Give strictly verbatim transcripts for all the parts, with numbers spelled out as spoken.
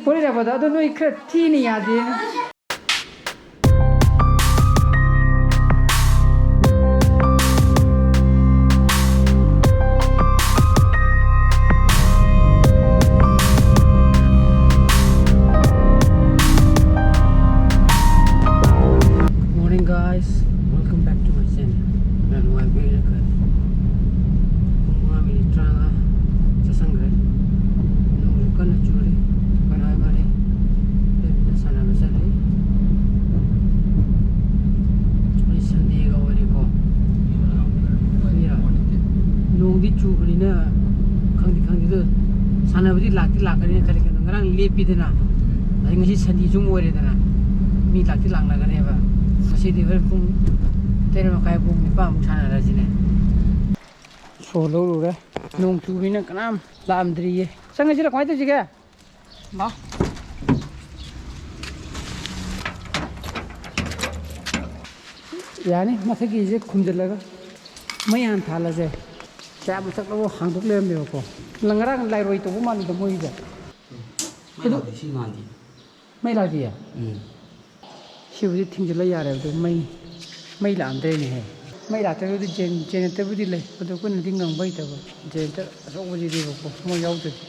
ꯄꯣꯔꯤꯔꯕꯗꯣ ꯑꯗꯣ ꯅꯣꯏ ꯈꯔ ꯊꯤꯅ ꯌꯥꯗꯦ꯫ Good morning, guys. Welcome back to my channel. ꯌꯥꯝ ꯅꯨꯡꯉꯥꯏꯕ ꯏꯔꯛꯈ꯭ꯔꯦ꯫ ꯄꯨꯡ ꯃꯉꯥ ꯃꯤꯅꯤꯠ ꯇꯔꯥꯃꯉꯥ ꯆꯠꯁꯟꯈ꯭ꯔꯦ꯫ ꯅꯣꯡꯁꯨ ꯀꯟꯅ ꯆꯨꯔꯤ꯫ ꯀꯅꯥ ꯀꯅꯥ ꯂꯩꯕꯅ ꯁꯥꯟꯅꯕ ꯆꯠꯂꯤ꯫ ꯑꯩ ꯁꯟꯗꯦꯒ ꯑꯣꯏꯔꯦꯀꯣ꯫ ꯃꯤꯔ? ꯅꯣꯡꯗꯤ ꯆꯨꯕꯅꯤꯅ ꯈꯪꯗꯤ ꯈꯪꯗꯦ, ꯑꯗꯣ ꯁꯥꯟꯅꯕꯗꯤ ꯂꯥꯛꯇꯤ ꯂꯥꯛꯀꯅꯤꯅ ꯈꯜꯂꯤ꯫ ꯀꯩꯅꯣ, ꯉꯔꯥꯡ ꯂꯦꯞꯄꯤꯗꯅ, ꯑꯗꯩ ꯉꯁꯤ ꯁꯟꯗꯦꯁꯨ ꯑꯃꯨꯛ ꯑꯣꯏꯔꯦꯗꯅ, ꯃꯤ ꯂꯥꯛꯇꯤ ꯂꯥꯛꯅꯒꯅꯦꯕ꯫ ꯉꯁꯤꯗꯤ ꯍꯣꯔꯦꯟ ꯄꯨꯡ ꯇꯔꯦꯠ ꯃꯈꯥꯏ, ꯄꯨꯡ ꯅꯤꯄꯥꯟꯃꯨꯛ ꯁꯥꯟꯅꯔꯁꯤꯅꯦ꯫ ꯁꯣ ꯂꯧꯔꯨꯔꯦ꯫ ꯅꯣꯡ ꯆꯨꯕꯅꯤꯅ ꯀꯅꯥꯝ ꯂꯥꯛꯑꯝꯗ꯭ꯔꯤꯌꯦ꯫ ꯆꯪꯉꯁꯤꯔ ꯀꯃꯥꯏꯅ ꯇꯧꯁꯤꯒꯦ? ꯂꯥꯎ꯫ ꯌꯥꯅꯤ, ꯃꯊꯛꯀꯤꯁꯦ ꯈꯨꯝꯖꯤꯜꯂꯒ ꯃꯩ ꯍꯥꯟꯅ ꯊꯥꯜꯂꯁꯦ꯫ ꯆꯥ ꯃꯊꯛ ꯂꯧ ꯍꯥꯡꯗꯣꯛ ꯂꯩꯔꯝꯃꯦꯕꯀꯣ꯫ ꯉꯔꯥꯡ ꯂꯥꯏꯔꯣꯏ ꯇꯧꯕ ꯃꯥꯜꯂꯤꯗ ꯃꯣꯏꯒꯤꯁꯦ꯫ ꯃꯩ ꯑꯗꯨ ꯂꯥꯛꯇꯦ, ꯁꯤ ꯃꯥꯟꯗꯦ꯫ ꯃꯩ ꯂꯥꯛꯇꯤꯌꯦ? ꯎꯝ꯫ ꯁꯤꯕꯨꯗꯤ ꯊꯤꯡꯖꯤꯜꯂ ꯌꯥꯔꯦ꯫ ꯑꯗꯨ ꯃꯩ, ꯃꯩ ꯂꯥꯛꯑꯝꯗ꯭ꯔꯦꯅꯦꯍꯦ꯫ ꯃꯩ ꯂꯥꯛꯇ꯭ꯔꯒꯗꯤ ꯖꯦꯟ-, ꯖꯦꯅꯦꯔꯦꯇꯔꯕꯨꯗꯤ ꯂꯩ꯫ ꯑꯗꯨ ꯑꯩꯈꯣꯏꯅꯗꯤ ꯉꯝꯕ ꯍꯩꯇꯕ꯫ ꯖꯦꯅꯦꯔꯦꯇꯔ ꯑꯆꯧꯕꯁꯤꯗꯤꯕꯀꯣ, ꯃꯣꯏ ꯌꯥꯎꯗ꯭ꯔꯗꯤ꯫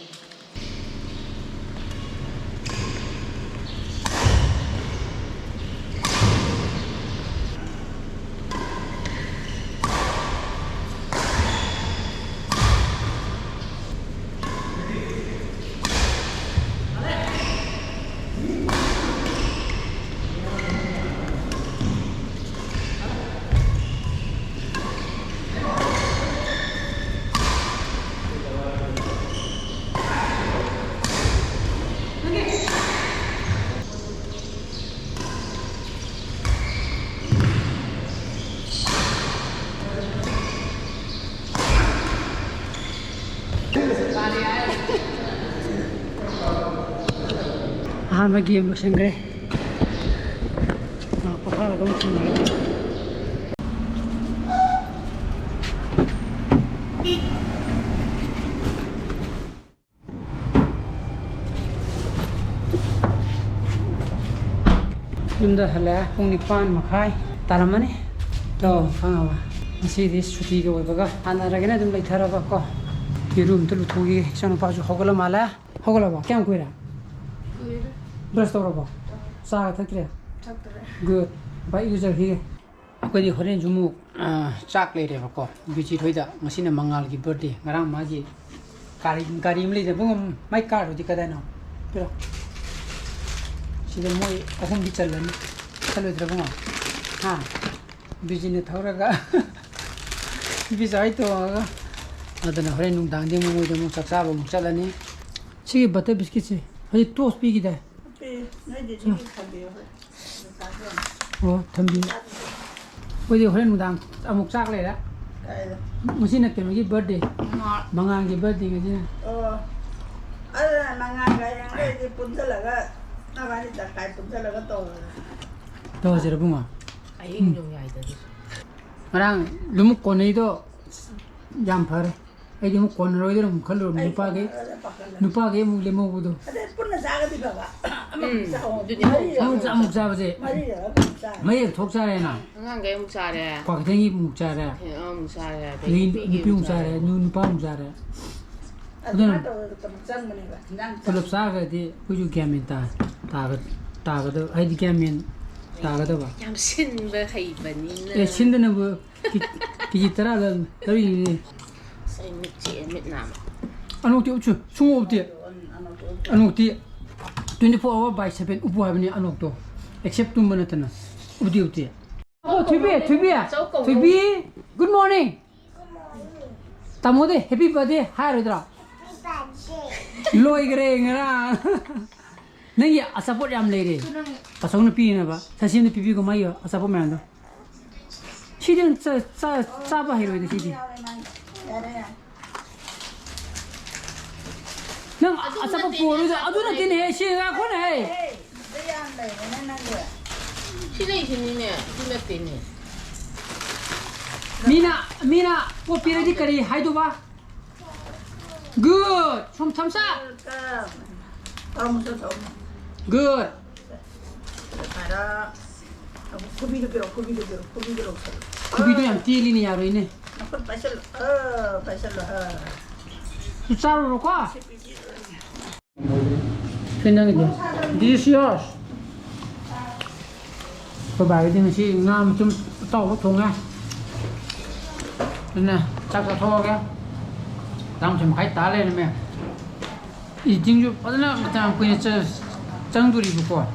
ꯑꯍꯥꯟꯕ ꯒꯦꯝ ꯂꯣꯏꯁꯤꯟꯈ꯭ꯔꯦ꯫ ꯉꯥꯏꯍꯥꯛ ꯄꯣꯊꯥꯔꯒ ꯑꯃꯨꯛ ꯁꯥꯟꯅꯔꯒꯦ꯫ ꯌꯨꯝꯗ ꯍꯜꯂꯛꯑꯦ꯫ ꯄꯨꯡ ꯅꯤꯄꯥꯟ ꯃꯈꯥꯏ ꯇꯥꯔꯝꯃꯅꯤ꯫ ꯇꯣ, ꯈꯪꯉꯕ? ꯉꯁꯤꯗꯤ ꯁꯨꯇꯤꯒ ꯑꯣꯏꯕꯒ ꯁꯥꯟꯅꯔꯒꯦꯅ ꯑꯗꯨꯝ ꯂꯩꯊꯔꯕꯀꯣ꯫ ꯌꯦꯔꯨꯝ ꯑꯝꯇ ꯂꯨꯊꯣꯛꯈꯤꯒꯦ꯫ ꯏꯆꯥꯅꯨꯄꯥꯁꯨ ꯍꯧꯒꯠꯂ ꯃꯥꯜꯂꯦ꯫ ꯍꯧꯒꯠꯂꯕꯣ? ꯀꯌꯥꯝ ꯀꯨꯏꯔꯦ? ꯀꯨꯏꯔꯦ꯫ ꯕ꯭ꯔꯁ ꯇꯧꯔꯕꯣ? ꯆꯥꯒ ꯊꯛꯇ꯭ꯔꯦ? ꯊꯛꯇ꯭ꯔꯦ꯫ ꯒꯨꯗ꯫ ꯕꯥꯏ, ꯏꯔꯨꯖꯈꯤꯒꯦ꯫ ꯑꯩꯈꯣꯏꯗꯤ ꯍꯣꯔꯦꯟꯁꯨ ꯑꯃꯨꯛ, ꯑ, ꯆꯥꯛ ꯂꯩꯔꯦꯕꯀꯣ꯫ ꯕꯤꯖꯤꯠ ꯍꯣꯏꯗ꯫ ꯉꯁꯤꯅ ꯃꯉꯥꯜꯒꯤ ꯕꯥꯔꯗꯦ꯫ ꯉꯔꯥꯡ ꯃꯥꯒꯤ ꯒꯥꯔꯤ, ꯒꯥꯔꯤ ꯑꯃ ꯂꯩꯗꯅ, ꯏꯕꯨꯡꯉꯣ, ꯃꯥꯏ ꯀꯥꯔꯗꯨꯗꯤ ꯀꯗꯥꯏꯅꯣ? ꯄꯤꯔꯣ꯫ ꯁꯤꯗ ꯃꯣꯏ ꯑꯍꯨꯝꯗꯤ ꯆꯜꯂꯅꯤ꯫ ꯆꯠꯂꯣꯏꯗ꯭ꯔꯥ, ꯏꯕꯨꯡꯉꯣ? ꯍꯥ? ꯕꯤꯖꯤꯅ ꯊꯧꯔꯒ, ꯕꯤꯖꯥꯏ ꯇꯣꯡꯉꯒ꯫ ꯑꯗꯨꯅ ꯍꯣꯔꯦꯟ ꯅꯨꯡꯗꯥꯡꯗꯤ ꯑꯃꯨꯛ ꯃꯣꯏꯗ ꯑꯃꯨꯛ ꯆꯥꯛ ꯆꯥꯕ ꯑꯃꯨꯛ ꯆꯠꯂꯅꯤ꯫ ꯁꯤꯒꯤ ꯕꯇꯔ ꯕꯤꯁꯀꯤꯠꯁꯦ ꯍꯧꯖꯤꯛ ꯇꯣꯁ ꯄꯤꯈꯤꯗꯥꯏ? ꯄꯤ, ꯅꯣꯏꯗꯤ ꯁꯤꯒꯤ ꯊꯝꯕꯤꯌꯣ, ꯍꯣꯏ꯫ ꯑꯣ, ꯊꯝꯕꯤꯌꯨ꯫ ꯑꯩꯈꯣꯏꯗꯤ ꯍꯣꯔꯦꯟ ꯅꯨꯡꯗꯥꯡ ꯑꯃꯨꯛ ꯆꯥꯛ ꯂꯩꯔꯦ꯫ ꯀꯥꯏꯗ? ꯉꯁꯤꯅ ꯀꯩꯅꯣꯒꯤ ꯕꯥꯔꯗꯦ꯫ ꯃꯉꯥꯜ꯫ ꯃꯉꯥꯜꯒꯤ ꯕꯥꯔꯗꯦ ꯉꯁꯤꯅ꯫ ꯑꯣ꯫ ꯑꯗꯨꯅ ꯃꯉꯥꯜꯒ ꯍꯌꯦꯡꯗꯩꯗꯤ ꯄꯨꯟꯁꯤꯜꯂꯒ, ꯅꯕꯥꯅꯤ ꯇꯪꯈꯥꯏ ꯄꯨꯟꯁꯤꯜꯂꯒ ꯇꯧꯔꯁꯤ꯫ ꯇꯧꯔꯁꯤꯔ, ꯏꯕꯨꯡꯉꯣ? ꯑꯍꯤꯡ ꯅꯣꯡꯌꯥꯏꯗ ꯑꯗꯨꯁꯨ꯫ ꯉꯔꯥꯡ ꯂꯨꯃꯨꯛ ꯀꯣꯟꯅꯩꯗꯣ ꯌꯥꯝ ꯐꯔꯦ꯫ ꯑꯩꯗꯤ ꯑꯃꯨꯛ ꯀꯣꯟꯅꯔꯣꯏꯗ꯭ꯔꯥ ꯑꯃꯨꯛ ꯈꯜꯂꯨꯔꯕꯅꯤ꯫ ꯑꯩ ꯅꯨꯄꯥꯒꯤ, ꯀꯣꯟꯅꯔꯣꯏꯗ꯭ꯔꯥ ꯄꯥꯈꯠꯂꯦ꯫ ꯅꯨꯄꯥꯒꯤ ꯑꯃꯨꯛ ꯂꯦꯝꯍꯧꯕꯗꯣ꯫ ꯑꯗꯩ ꯄꯨꯟꯅ ꯆꯥꯒꯗꯤ ꯐꯕ꯫ ꯑꯃꯃꯨꯛ ꯎꯝ, ꯆꯥꯍꯧꯕ꯫ ꯑꯗꯨꯅꯦ꯫ ꯃꯔꯤꯔꯛ ꯑꯃꯨꯛ ꯆꯥ-, ꯑꯃꯨꯛ ꯆꯥꯕꯁꯦ꯫ ꯃꯔꯤꯔꯛ ꯑꯃꯨꯛ ꯆꯥ꯫ ꯃꯔꯤꯔꯛ ꯊꯣꯛ ꯆꯥꯔꯦꯅ꯫ ꯑꯉꯥꯡꯈꯩ ꯑꯃꯨꯛ ꯆꯥꯔꯦ꯫ ꯀ꯭ꯋꯥꯀꯩꯊꯦꯜꯒꯤ ꯑꯃꯨꯛ ꯆꯥꯔꯦ꯫ ꯑꯦ, ꯑꯃꯨꯛ ꯆꯥꯔꯦ꯫ ꯑꯗꯩ ꯑꯗꯒꯤ ꯅꯨꯄꯤꯒꯤ ꯅꯨꯄꯤ ꯑꯃꯨꯛ ꯑꯃꯨꯛ ꯆꯥꯔꯦ, ꯆꯥꯔꯦ꯫ ꯅꯨ-, ꯅꯨꯄꯥ ꯑꯃꯨꯛ ꯆꯥꯔꯦ꯫ ꯑꯗꯨꯃꯥꯏꯅ ꯑꯗꯨꯅ ꯇꯧꯔꯒ ꯆꯪꯕꯅꯦꯕ꯫ ꯍꯤꯟꯖꯥꯡ ꯄꯨꯂꯞ ꯆꯥ- ꯆꯥꯈ꯭ꯔꯗꯤ ꯑꯩꯈꯣꯏꯁꯨ ꯒ꯭ꯌꯥꯟ ꯃꯦꯟ ꯇꯥ-, ꯇꯥꯒ-, ꯇꯥꯒꯗꯕ, ꯍꯥꯏꯗꯤ ꯒ꯭ꯌꯥꯟ ꯃꯦꯟ ꯇꯥꯒꯗꯕ꯫ ꯌꯥꯝ ꯁꯤꯟꯕ ꯍꯩꯕꯅꯤꯅ꯫ ꯑꯦ, ꯁꯤꯟꯗꯅꯕꯨ ꯀꯤ-, ꯀꯦꯖꯤ ꯇꯔꯥꯗ ꯂꯧꯔꯤꯅꯤꯅꯦ꯫ ꯑꯁ, ꯑꯩ ꯃꯤꯠ ꯆꯤꯛꯑꯦ, ꯃꯤꯠ ꯅꯥꯝꯃ꯫ ꯑꯅꯣꯛꯇꯤ ꯎꯞꯁꯨ, ꯁꯨꯡꯎꯞ ꯎꯞꯇꯦ꯫ ꯑꯅꯣꯛꯇꯤ twenty four hour by seven ꯎꯞꯄꯨ ꯍꯥꯏꯕꯅꯤ ꯑꯅꯣꯛꯇꯣ꯫ Except ꯇꯨꯝꯕ ꯅꯠꯇꯅ꯫ ꯎꯞꯇꯤ ꯎꯞꯇꯦ꯫ ꯑꯣ, ꯊꯣꯏꯕꯤ, ꯊꯣꯏꯕꯤ, ꯆꯧ ꯀꯧꯔꯣ꯫ ꯊꯣꯏꯕꯤ, good morning꯫ ꯇꯥꯃꯣꯗꯤ happy birthday ꯍꯥꯏꯔꯣꯏꯗ꯭ꯔꯣ? ꯂꯣꯏꯈ꯭ꯔꯦ ꯉꯔꯥꯡ꯫ ꯅꯪꯒꯤ ꯑꯆꯥꯄꯣꯠ ꯌꯥꯝ ꯂꯩꯔꯦ꯫ ꯑꯗꯨ ꯅꯪ ꯄꯥꯆꯧꯅ ꯄꯤꯅꯕ꯫ ꯁꯁꯤꯅ ꯄꯤꯕꯤꯒꯣ ꯃꯥꯒꯤ ꯑꯆꯥꯄꯣꯠ ꯃꯌꯥꯝꯗꯣ꯫ ꯁꯤꯗꯤ ꯅꯪ ꯆꯥ-, ꯆꯥ-, ꯆꯥꯕ ꯍꯩꯔꯣꯏꯗ ꯁꯤꯗꯤ꯫ ꯌꯥꯔꯦ, ꯌꯥꯔꯦ꯫ ꯅꯪ ꯑꯗꯨ ꯑꯆꯥꯄꯣꯠ ꯅꯠꯇꯦꯅꯦ, ꯄꯨꯔꯣꯏꯗ꯫ ꯑꯗꯨ ꯑꯆꯥꯄꯣꯠ ꯅꯠꯇꯦꯅꯦ, ꯍꯥꯏꯁꯦ꯫ ꯁꯤ ꯉꯥꯏꯈꯣꯅꯦ, ꯍꯦ꯫ ꯍꯦ, ꯑꯗꯨ ꯌꯥꯝ ꯂꯩꯔꯦꯅꯦ ꯅꯪꯒꯤ꯫ ꯁꯤ ꯂꯩꯁꯤꯅꯤꯅꯦ, ꯑꯗꯨ ꯅꯠꯇꯦꯅꯦ꯫ ꯃꯤꯅ, ꯃꯤꯅ ꯄꯣꯠ ꯄꯤꯔꯗꯤ ꯀꯔꯤ ꯍꯥꯏꯗꯧꯕ? Good. From thumbs up. Welcome. ꯇꯧꯔꯝꯃꯨ, ꯇꯧꯔꯝꯃꯨ꯫ Good. ꯍꯥꯏꯔ, ꯑꯃꯨꯛ ꯈꯨꯕꯤꯗꯣ ꯄꯤꯔꯛꯑꯣ, ꯈꯨꯕꯤꯗꯣ ꯄꯤꯔꯛꯑꯣ, ꯈꯨꯕꯤꯗꯣ ꯂꯧꯁꯜꯂꯣ꯫ ꯈꯨꯕꯤꯗꯣ ꯌꯥꯝ ꯇꯦꯜꯂꯤꯅꯦ, ꯌꯥꯔꯣꯏꯅꯦ꯫ ꯅꯈꯨꯠ ꯄꯥꯏꯁꯜꯂꯣ, ꯑ, ꯄꯥꯏꯁꯜꯂꯣ, ꯑ꯫ ꯁꯤ ꯆꯥꯔꯨꯔꯣꯀꯣ꯫ ꯁꯤ ꯅꯪꯒꯤꯗꯤ꯫ This is yours꯫ ꯑꯩꯈꯣꯏ ꯕꯥꯒꯤꯗꯤ ꯉꯁꯤ ꯉꯥ ꯃꯇꯨꯝ ꯑꯇꯥꯎꯕ ꯊꯣꯡꯉꯦ꯫ ꯑꯗꯨꯅ ꯆꯥꯛ ꯆꯥꯊꯣꯛꯑꯒꯦ꯫ ꯇꯔꯥꯃꯥꯊꯣꯏ ꯃꯈꯥꯏ ꯇꯥ ꯂꯩꯔꯝꯃꯦ꯫ Editingꯁꯨ ꯐꯖꯅ ꯃꯇꯝ ꯌꯥꯝ ꯀꯨꯏꯅ ꯆ-, ꯆꯪꯗꯣꯔꯤꯕꯀꯣ꯫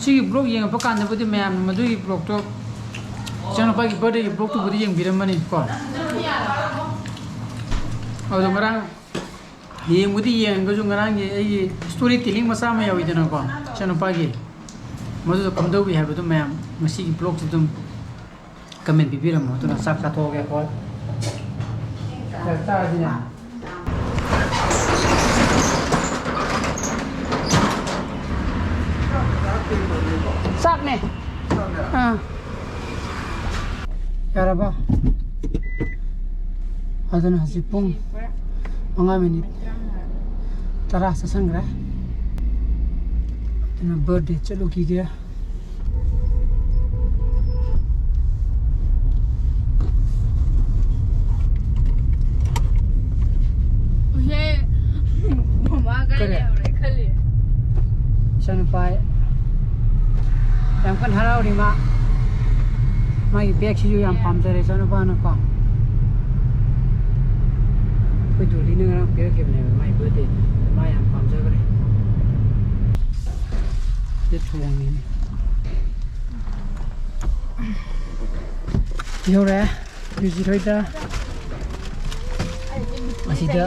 ꯁꯤꯒꯤ vlog ꯌꯦꯡꯉꯛꯄ ꯀꯥꯟꯗꯕꯨꯗꯤ ꯃꯌꯥꯝꯅ ꯃꯗꯨꯒꯤ vlogꯇꯣ, ꯏꯆꯥꯅꯨꯄꯥꯒꯤ birthdayꯒꯤ vlogꯇꯨꯕꯨꯗꯤ ꯌꯦꯡꯕꯤꯔꯝꯃꯅꯤ ꯀꯣ꯫ ꯑꯗꯣ ꯉꯔꯥꯡ ꯌꯦꯡꯕꯨꯗꯤ ꯌꯦꯡꯉꯒꯁꯨ ꯉꯔꯥꯡꯒꯤ ꯑꯩꯒꯤ story telling ꯃꯆꯥ ꯑꯃ ꯌꯥꯎꯋꯤꯗꯅꯀꯣ, ꯏꯆꯥꯅꯨꯄꯥꯒꯤ, ꯃꯗꯨꯗꯣ ꯀꯝꯗꯧꯏ ꯍꯥꯏꯕꯗꯨ ꯃꯌꯥꯝ ꯉꯁꯤꯒꯤ vlogꯁꯤ ꯑꯗꯨꯝ comment ꯄꯤꯕꯤꯔꯝꯃꯣ꯫ ꯑꯗꯨꯅ ꯆꯥꯛ ꯆꯥꯊꯣꯛꯑꯒꯦ ꯑꯩꯈꯣꯏ꯫ ꯆꯥꯛ ꯆꯥꯔꯁꯤꯅꯦ꯫ ꯆꯥꯛꯅꯦ꯫ ꯑꯥ꯫ ꯌꯥꯔꯕ? ꯑꯗꯨꯅ ꯍꯧꯖꯤꯛ ꯄꯨꯡ ꯃꯉꯥ minute ꯇꯔꯥ ꯆꯠꯁꯟꯈ꯭ꯔꯦ꯫ ꯑꯗꯨꯅ birthday ꯆꯠꯂꯨꯈꯤꯒꯦ꯫ ꯎꯍꯦ, ꯃꯃꯥ ꯒꯥꯔꯤ ꯀꯔꯤ? ꯂꯩꯍꯧꯔꯦ ꯈꯜꯂꯤ꯫ ꯏꯆꯥꯅꯨꯄꯥ ꯌꯥꯝ ꯀꯟꯅ ꯍꯔꯥꯎꯔꯤ ꯃꯥ꯫ ꯃꯥꯒꯤ bagꯁꯤꯁꯨ ꯌꯥꯝ ꯄꯥꯝꯖꯔꯦ ꯏꯆꯥꯅꯨꯄꯥꯅꯀꯣ꯫ ꯑꯩꯈꯣꯏ ꯗꯣꯂꯤꯅ ꯉꯔꯥꯡ ꯄꯤꯔꯛꯈꯤꯕꯅꯦꯕ ꯃꯥꯒꯤ birthdayꯗ꯫ ꯃꯥ ꯌꯥꯝ ꯄꯥꯝꯖꯈ꯭ꯔꯦ꯫ ꯁꯤꯗ ꯊꯣꯡꯉꯤꯅꯦ꯫ ꯌꯧꯔꯦ꯫ ꯌꯨꯖꯤꯠ ꯍꯣꯏꯗ꯫ ꯑꯁꯤꯗ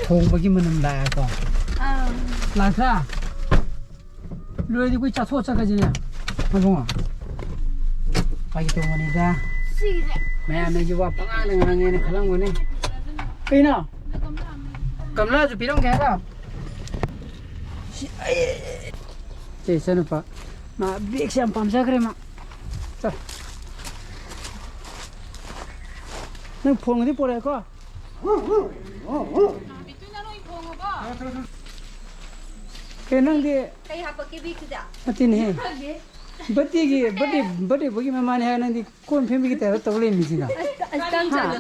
ꯊꯣꯡꯕꯒꯤ ꯃꯅꯝ ꯂꯥꯛꯑꯦꯀꯣ꯫ ꯑꯥ꯫ ꯂꯥꯛꯇ꯭ꯔꯥ? ꯂꯣꯏꯔꯗꯤ ꯑꯩꯈꯣꯏ ꯆꯥꯊꯣꯛ ꯆꯠꯈ꯭ꯔꯁꯤꯅꯦ꯫ ꯃꯕꯨꯡꯉꯣ꯫ ꯐꯥꯒꯤ ꯇꯧꯕꯅꯤꯗ꯫ ꯁꯤꯒꯤꯁꯦ꯫ ꯃꯌꯥꯝꯅ ꯑꯩꯁꯦ ꯋꯥ ꯄꯉꯥꯡꯗ ꯉꯥꯡꯉꯦꯅ ꯈꯜꯂꯝꯒꯅꯤ꯫ ꯀꯩꯅꯣ? ꯒꯝꯂꯥꯁꯨ ꯄꯤꯔꯝꯒꯦ ꯍꯥꯏꯔꯣ? ꯁꯤ, ꯑꯩ, ꯁꯦ, ꯏꯆꯥꯅꯨꯄꯥ꯫ ꯃꯥ bagꯁꯦ ꯌꯥꯝ ꯄꯥꯝꯖꯈ꯭ꯔꯦ ꯃꯥ꯫ ꯆꯣ꯫ ꯅꯪ phoneꯒꯗꯤ ꯄꯣꯔꯛꯑꯦꯀꯣ? ꯕꯤꯇꯨꯅ ꯂꯣꯏ ꯊꯣꯡꯉꯕꯣ? ꯀꯩ ꯅꯪꯗꯤ? ꯀꯩ ꯍꯥꯞꯄꯛꯀꯦ ꯕꯦꯒꯇꯨꯗ? ꯅꯠꯇꯦꯅꯦꯍꯦ꯫ ꯕꯥꯔꯗꯦꯒꯤ, ꯕꯥꯔꯗꯦ, ꯕꯥꯔꯗꯦ ꯕꯣꯏꯒꯤ ꯃꯃꯥꯅꯦ ꯍꯥꯏꯔ ꯅꯪꯗꯤ ꯀꯣꯟ ꯐꯦꯡꯕꯒꯤ ꯇꯥꯏꯞꯇ ꯇꯧ ꯂꯩꯔꯝꯃꯤꯁꯤꯅ꯫ ꯑꯁ, ꯑꯁ, ꯇꯟ ꯍꯥ? ꯆꯥꯅ꯫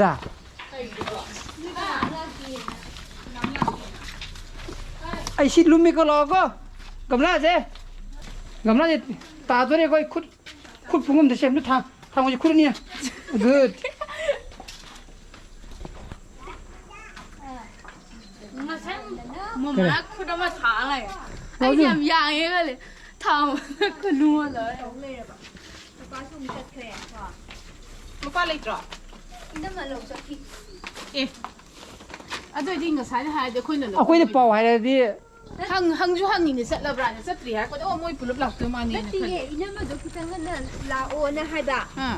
ꯗꯥ꯫ ꯑꯩ ꯁꯤ ꯂꯨꯝꯃꯤꯀꯣ, ꯂꯥꯛꯑꯣꯀꯣ꯫ ꯒꯝꯂꯥꯁꯦ, ꯒꯝꯂꯥꯁꯦ ꯇꯥꯗꯣꯔꯦꯀꯣ꯫ ꯑꯩ ꯈꯨꯠ, ꯈꯨꯠ ꯄꯨꯡ ꯑꯃꯗ ꯁꯦꯝꯗ ꯊꯥ-, ꯊꯥꯡꯒꯣꯏꯁꯦ ꯈꯨꯠ ꯑꯅꯤ꯫ Good꯫ ꯉꯁꯥꯏ ꯃꯃꯥ ꯀꯔꯤ? ꯈꯨꯠ ꯑꯃ ꯊꯥꯡ ꯂꯩ꯫ ꯑꯩꯗꯤ ꯌꯥꯝ ꯌꯥꯡꯉꯦ ꯈꯜꯂꯦ꯫ ꯊꯥꯡ ꯈꯨꯅꯨ ꯑꯃ ꯂꯧꯔꯦ꯫ ꯅꯨꯄꯥꯁꯨ ꯑꯃꯨꯛ ꯆꯠꯈ꯭ꯔꯦ ꯀꯣ꯫ ꯃꯄꯥ ꯂꯩꯇ꯭ꯔꯣ? ꯏꯅꯝꯃ ꯂꯧ ꯆꯠꯈꯤ꯫ ꯑꯦ꯫ ꯑꯗꯨ ꯑꯣꯏꯗꯤ ꯉꯁꯥꯏꯅ ꯍꯥꯏꯔꯗꯤ ꯑꯩꯈꯣꯏꯅ ꯂꯧ ꯑꯩꯈꯣꯏꯗ ꯄꯥꯎ ꯍꯥꯏꯔꯗꯤ꯫ ꯍꯪ-, ꯍꯪꯁꯨ ꯍꯪꯉꯤꯅꯦ, ꯆꯠꯂꯕ꯭ꯔꯥꯅ꯫ ꯆꯠꯇ꯭ꯔꯤ ꯍꯥꯏꯔꯛꯄꯗ, "ꯑꯣ, ꯃꯣꯏ ꯄꯨꯂꯞ ꯂꯥꯛꯇꯣꯏ ꯃꯥꯅꯦꯅ" ꯅꯠꯇꯤꯌꯦ, ꯈꯜꯂꯦ꯫ ꯏꯅꯝꯃꯗꯣ ꯈꯤꯇꯪ ꯉꯟꯅ ꯂꯥꯛꯑꯣꯅ ꯍꯥꯏꯕ꯫ ꯑꯥ꯫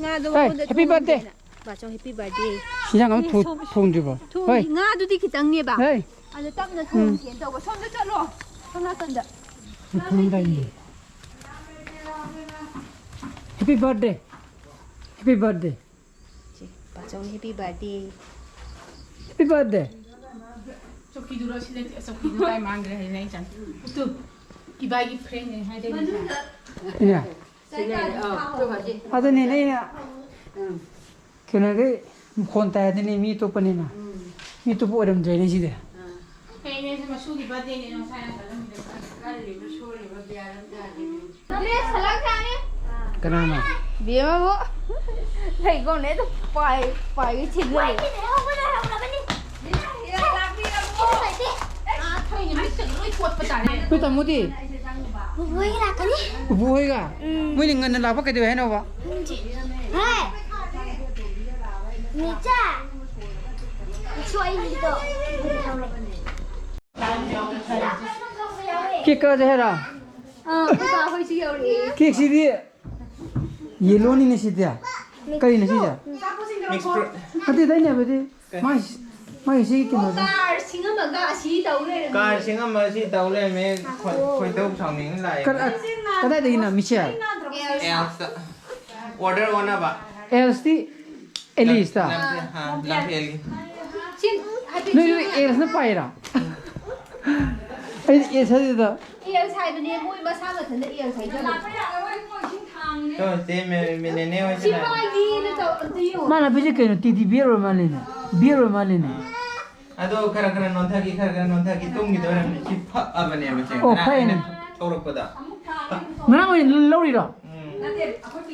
ꯉꯥꯗꯣ ꯍꯦ, ꯃꯉꯣꯟꯗ happy birthday꯫ ꯊꯣꯡꯍꯟꯒꯦꯅ꯫ ꯕꯥꯆꯧ, happy birthday꯫ ꯍꯤꯟꯖꯥꯡ ꯑꯃ ꯊꯣ-, ꯊꯣꯡꯗ꯭ꯔꯤꯕꯣ? ꯊꯣꯡꯗ꯭ꯔꯤ꯫ ꯍꯣꯏ꯫ ꯉꯥꯗꯨꯗꯤ ꯈꯤꯇꯪꯅꯦꯕ꯫ ꯍꯦ꯫ ꯑꯗꯣ ꯇꯞꯅ ꯎꯝ꯫ ꯊꯣꯡꯁꯦꯅ ꯇꯧꯕ꯫ ꯁꯣꯝꯗ ꯆꯠꯂꯣ꯫ ꯁꯣꯝ ꯅꯥꯀꯟꯗ꯫ ꯊꯣꯡꯉꯝꯗꯥꯏꯅꯦ꯫ Happy birthday꯫ Happy birthday꯫ ꯁꯤ, ꯕꯥꯆꯧ, happy birthday꯫ Happy birthday꯫ ꯆꯧꯀꯤꯗꯨꯔꯣ? ꯁꯤ ꯂꯩꯇꯦ꯫ ꯆꯧꯀꯤꯗꯨ ꯀꯥꯏ ꯃꯥꯡꯈ꯭ꯔꯦ ꯍꯥꯏꯅ ꯑꯩ ꯆꯪ-, ꯎꯇꯨ, ꯏꯕꯥꯏꯒꯤ friendꯅꯦ ꯍꯥꯏꯗꯣꯏꯅꯦ꯫ ꯏꯅꯦ꯫ ꯁꯤ ꯂꯩꯔꯦ꯫ ꯑꯥ, ꯇꯨ ꯍꯧꯖꯤꯛ꯫ ꯑꯗꯨꯅꯤꯅꯦ ꯑꯩꯅ ꯎꯝ꯫ ꯀꯩꯅꯣꯒꯤ ꯃꯈꯣꯟ ꯇꯥꯏ ꯑꯗꯨꯅꯤ ꯃꯤ ꯑꯇꯣꯞꯄꯅꯤꯅ꯫ ꯎꯝ꯫ ꯃꯤ ꯑꯇꯣꯞꯄ ꯑꯣꯏꯔꯝꯗ꯭ꯔꯦꯅꯦ ꯁꯤꯗꯤ꯫ ꯑꯥ꯫ ꯐꯩꯅꯦ, ꯁꯤ ꯃꯁꯨꯒꯤ birthdayꯅꯦ ꯅꯪ ꯁꯥꯏꯅ ꯈꯜꯂꯝꯃꯤꯗꯣ꯫ ꯀꯜꯂꯤꯕ ꯁꯣꯜꯂꯤꯕ ꯒ꯭ꯌꯥꯟ ꯑꯃ ꯇꯥꯗꯦ꯫ ꯀꯅꯥꯅꯣ? ꯕꯦꯝꯃꯕꯨ ꯂꯩꯈꯣꯝꯅꯦ ꯑꯗꯨꯝ ꯄꯥꯏ-, ꯄꯥꯏꯒꯩ ꯊꯤꯜꯂ ꯂꯩ꯫ ꯅꯣꯏ ꯇꯥꯃꯣꯗꯤ? ꯄꯨꯄꯨ ꯍꯣꯏꯒ ꯂꯥꯛꯀꯅꯤ꯫ ꯄꯨꯄꯨ ꯍꯣꯏꯒ? ꯎꯝ꯫ ꯃꯣꯏꯅ ꯉꯟꯅ ꯂꯥꯛꯄ ꯀꯩꯗꯧꯋꯦ ꯍꯥꯏꯅꯣꯕ? ꯈꯪꯗꯦ꯫ ꯍꯦ! ꯃꯤꯆꯥ! ꯁꯣꯏꯅꯤꯗꯣ꯫ Cake ꯀꯛꯑꯁꯦ ꯍꯥꯏꯔꯣ? ꯑꯥ, ꯑꯩꯈꯣꯏ ꯕꯥ ꯍꯣꯏꯁꯨ ꯌꯧꯔꯛꯑꯦ꯫ Cakeꯁꯤꯗꯤ yellowꯅꯤꯅꯦ ꯁꯤꯗꯤ꯫ ꯀꯔꯤꯅꯣ ꯁꯤꯁꯦ? Mix fruit꯫ ꯅꯠꯇꯦꯗ, ꯑꯩꯅ ꯍꯥꯏꯕꯗꯤ ꯃꯥꯏ, ꯃꯥꯏ ꯁꯤ ꯀꯩꯅꯣꯁꯦ꯫ Car ꯁꯤꯡꯉꯝꯃꯒ ꯑꯁꯤ ꯇꯧ ꯂꯩꯔꯝꯃꯦ꯫ Car ꯁꯤꯡꯉꯝꯃꯒ ꯑꯁꯤ ꯇꯧ ꯂꯩꯔꯝꯃꯦ꯫ ꯈꯣꯏ-, ꯈꯣꯏꯗꯧ ꯁꯥꯎꯅꯤꯡꯅ ꯂꯥꯛꯑꯦ꯫ ꯀꯗꯥꯏ-, ꯀꯗꯥꯏꯗꯒꯤꯅꯣ ꯃꯤꯁꯦ? L's꯫ Order ꯑꯣꯟꯅꯕ꯫ Lꯁꯇꯤ ꯑꯦꯂꯤꯁꯇ꯫ ꯂꯝ-, ꯑ, ꯂꯝꯐꯦꯜꯒꯤ꯫ ꯁꯤ ꯍꯥꯏꯐꯦꯠ ꯅꯣꯏ, ꯅꯣꯏ ꯌꯦꯡꯉꯨꯅꯦ꯫ Lꯁꯅ ꯄꯥꯏꯔꯥ? ꯑꯦꯁ ꯍꯥꯏꯗꯨꯗ꯫ ꯑꯦꯁ ꯍꯥꯏꯕꯅꯦ, ꯃꯣꯏ ꯃꯁꯥ ꯃꯊꯟꯇ ꯑꯦꯁ ꯍꯥꯏꯖꯕꯅꯦ꯫ ꯇꯣ, ꯆꯦ ꯃꯦ-, ꯃꯦ-, ꯅꯦꯅꯦ ꯍꯣꯏꯁꯤꯅ꯫ ꯁꯤꯐꯥꯏꯒꯤꯅ ꯇꯧ-, ꯑꯝꯇ ꯌꯦꯡꯉꯣ꯫ ꯃꯥꯅ ꯍꯥꯏꯕꯁꯦ ꯀꯩꯅꯣ? ꯇꯦꯗꯤ ꯕꯤꯌꯔ ꯑꯣꯏ ꯃꯥꯜꯂꯦꯅꯦ꯫ ꯕꯤꯌꯔ ꯑꯣꯏ ꯃꯥꯜꯂꯦꯅꯦ꯫ ꯑꯥ꯫ ꯑꯗꯣ ꯈꯔ ꯈꯔ ꯅꯣꯟꯊꯈꯤ, ꯈꯔ ꯈꯔ ꯅꯣꯟꯊꯈꯤ, ꯇꯨꯝꯈꯤꯗꯣꯏꯔꯝꯅꯤ꯫ ꯁꯤ ꯐꯛꯑꯕꯅꯦꯕ, ꯆꯦ꯫ ꯑꯣ, ꯉꯔꯥꯡ ꯑꯩꯅ ꯐꯩꯅꯦ꯫ ꯊꯧꯔꯛꯄꯗ꯫ ꯉꯔꯥꯡ ꯑꯣꯏꯅ ꯂꯧꯔꯤꯔꯣ? ꯎꯝ꯫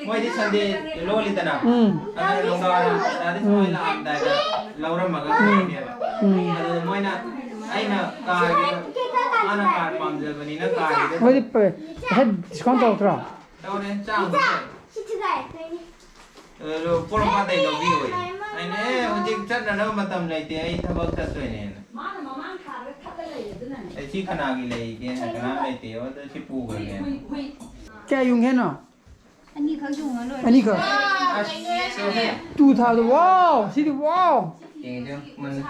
ꯃꯣꯏꯗꯤ ꯁꯟꯗꯦ ꯂꯣꯜꯂꯤꯗꯅ꯫ ꯎꯝ꯫ ꯑꯗꯨꯅ ꯅꯨꯡꯗꯥꯡꯋꯥꯏꯔꯝ ꯇꯥꯗꯤ ꯁꯨꯃꯥꯏꯅ ꯎꯝ꯫ ꯂꯥꯛꯑꯝꯗꯥꯏꯗ ꯂꯧꯔꯝꯃꯒ ꯎꯝ꯫ ꯂꯩꯅꯦꯕ꯫ ꯎꯝ꯫ ꯑꯗꯨꯗ ꯃꯣꯏꯅ ꯑꯩꯅ ꯀꯥꯔꯒꯦ, ꯃꯥꯅ ꯀꯥꯔ ꯄꯥꯝꯖꯕꯅꯤꯅ ꯀꯥꯔꯒꯦꯗ ꯃꯣꯏꯗꯤ ꯄ-, ꯄꯩꯁꯥ ꯗꯤꯁꯀꯥꯎꯟ ꯇꯧꯔꯛꯇ꯭ꯔꯣ? ꯇꯧꯔꯦ, ꯆꯥꯝꯃ ꯈꯛꯇ꯫ ꯑꯗꯨ ꯄꯣꯔꯣꯝꯄꯥꯠꯇꯩ ꯂꯧꯕꯤꯌꯣꯌꯦ꯫ ꯑꯩꯅ, "ꯑꯦ, ꯍꯧꯖꯤꯛ ꯆꯠꯅꯅꯕ ꯃꯇꯝ ꯂꯩꯇꯦ, ꯑꯩ ꯊꯕꯛ ꯆꯠꯇꯣꯏꯅꯦꯅ"꯫ ꯃꯥꯅ ꯃꯃꯥꯡ ꯊꯥꯗ ꯊꯠꯂ ꯂꯩꯌꯦ, ꯑꯗꯨꯅꯅꯦ꯫ ꯑꯩ ꯁꯤ ꯀꯅꯥꯒꯤ ꯂꯩꯒꯦꯅ, ꯀꯅꯥꯝ ꯂꯩꯇꯦ, ꯑꯗꯨ ꯁꯤ ꯄꯨꯈ꯭ꯔꯒꯦꯅ꯫ ꯍꯨꯏ, ꯍꯨꯏ, ꯍꯨꯏ꯫ ꯀꯌꯥ ꯌꯨꯡꯒꯦ ꯍꯥꯏꯅꯣ? ꯑꯅꯤꯈꯛ ꯌꯨꯡꯉ ꯂꯣꯏꯔꯦ꯫ ꯑꯅꯤꯈꯛ? ꯑꯁ, ꯇꯨ ꯊꯥꯎꯖꯟ, ꯋꯥꯎ! ꯁꯤꯗꯤ ꯋꯥꯎ! ꯌꯦꯡꯉꯦ, ꯌꯦꯡꯉꯦ, ꯃꯨꯟꯅ꯫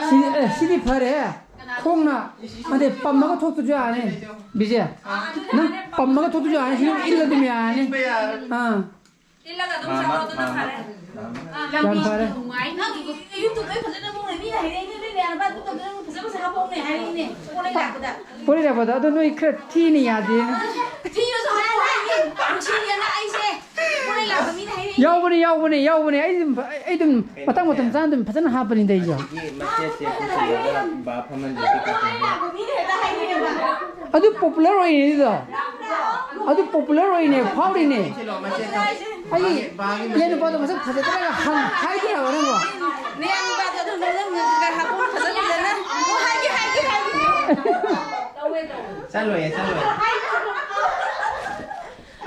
ꯁꯤ-, ꯑꯦ, ꯁꯤꯗꯤ ꯐꯔꯦ꯫ ꯈꯣꯡꯅ, ꯑꯗꯩ ꯄꯝꯃꯒ ꯊꯣꯛꯇꯁꯨ ꯌꯥꯔꯅꯤ, ꯕꯤꯖꯦ꯫ ꯅꯪ ꯄꯝꯃꯒ ꯊꯣꯛꯇꯁꯨ ꯌꯥꯔꯅꯤ, ꯁꯤ ꯑꯗꯨꯝ ꯏꯜꯂ ꯑꯗꯨꯝ ꯌꯥꯔꯅꯤ꯫ ꯑꯥ꯫ ꯏꯜꯂꯒ ꯑꯗꯨꯝ ꯃꯥꯃ, ꯆꯠꯂꯣ, ꯑꯗꯨꯅ ꯃꯥꯃ, ꯐꯔꯦ꯫ ꯃꯥꯃ꯫ ꯑꯥ, ꯌꯥꯝ ꯂꯝꯕꯤ ꯐꯔꯦ꯫ ꯅꯨꯡꯉꯥꯏꯅꯤ꯫ ꯅꯪꯒꯤ ꯌꯨꯝꯗꯨꯗ ꯐꯖꯅ ꯃꯣꯏ ꯃꯤꯅ ꯍꯥꯏꯔꯛꯏꯅꯦ, ꯅꯣꯏ ꯅꯌꯥꯝꯕ ꯑꯗꯨ ꯇꯧꯗꯅ ꯐꯖ ꯐꯖ ꯍꯥꯄꯧꯅꯦ ꯍꯥꯏꯔꯛꯏꯅꯦ, ꯄꯣꯠ ꯂꯩ ꯂꯥꯛꯄꯗ꯫ ꯄꯣꯠ ꯂꯩ ꯂꯥꯛꯄꯗ꯫ ꯑꯗꯣ ꯅꯣꯏ ꯈꯔ ꯊꯤꯅ ꯌꯥꯗꯦꯅ꯫ ꯊꯤꯔꯁꯨ ꯍꯥꯄꯧ ꯍꯥꯏꯅꯤ, ꯄꯥꯝꯁꯤꯅꯦꯅ ꯑꯩꯁꯦ꯫ ꯄꯣꯠ ꯂꯩ ꯂꯥꯛꯄ ꯃꯤꯅ ꯍꯥꯏꯔꯛꯏꯅꯦ꯫ ꯌꯥꯎꯕꯅꯦ, ꯌꯥꯎꯕꯅꯦ, ꯌꯥꯎꯕꯅꯦ꯫ ꯑꯩ ꯑꯗꯨꯝ, ꯑꯩ ꯑꯗꯨꯝ ꯃꯇꯥꯡ ꯃꯇꯝ ꯆꯥꯅ ꯑꯗꯨꯝ ꯐꯖꯅ ꯍꯥꯞꯄꯅꯤꯗ ꯑꯩꯁꯨ꯫ ꯑꯁꯤꯒꯤ ꯃꯆꯦꯠꯁꯦ ꯄꯨꯁꯤꯜꯂꯒ ꯕꯥꯞ ꯐꯝꯍꯟꯗ꯭ꯔꯗꯤ ꯀꯥꯆꯤꯟꯁꯦ꯫ ꯑꯗꯨ ꯄꯣꯄꯨꯂꯔ ꯑꯣꯏꯔꯤꯅꯤꯗꯣ꯫ ꯑꯗꯨ ꯄꯣꯄꯨꯂꯔ ꯑꯣꯏꯔꯤꯅꯦ, ꯐꯥꯎꯔꯤꯅꯦ꯫ ꯄꯨꯁꯤꯜꯂꯣ, ꯃꯆꯦꯠꯇꯣ꯫ ꯑꯩ ꯕꯥꯒꯤ ꯏꯌꯥ ꯃꯆꯦꯠ꯫ ꯅꯨꯄꯥꯗꯣ ꯃꯁꯛ ꯐꯖꯗ꯭ꯔꯒ ꯍꯪ-, ꯍꯥꯏꯗ꯭ꯔꯕ ꯅꯪꯕꯣ? ꯅꯌꯥ ꯅꯨꯄꯥꯗꯣ ꯑꯗꯨꯝ ꯅꯪ ꯍꯥꯄꯨ ꯐꯖ ꯐꯖꯅ꯫ ꯑꯣ, ꯍꯥꯏꯒꯦ, ꯍꯥꯏꯒꯦ, ꯍꯥꯏꯒꯦ꯫ ꯆꯠꯂꯣꯏꯌꯦ, ꯆꯠꯂꯣꯏꯌꯦ꯫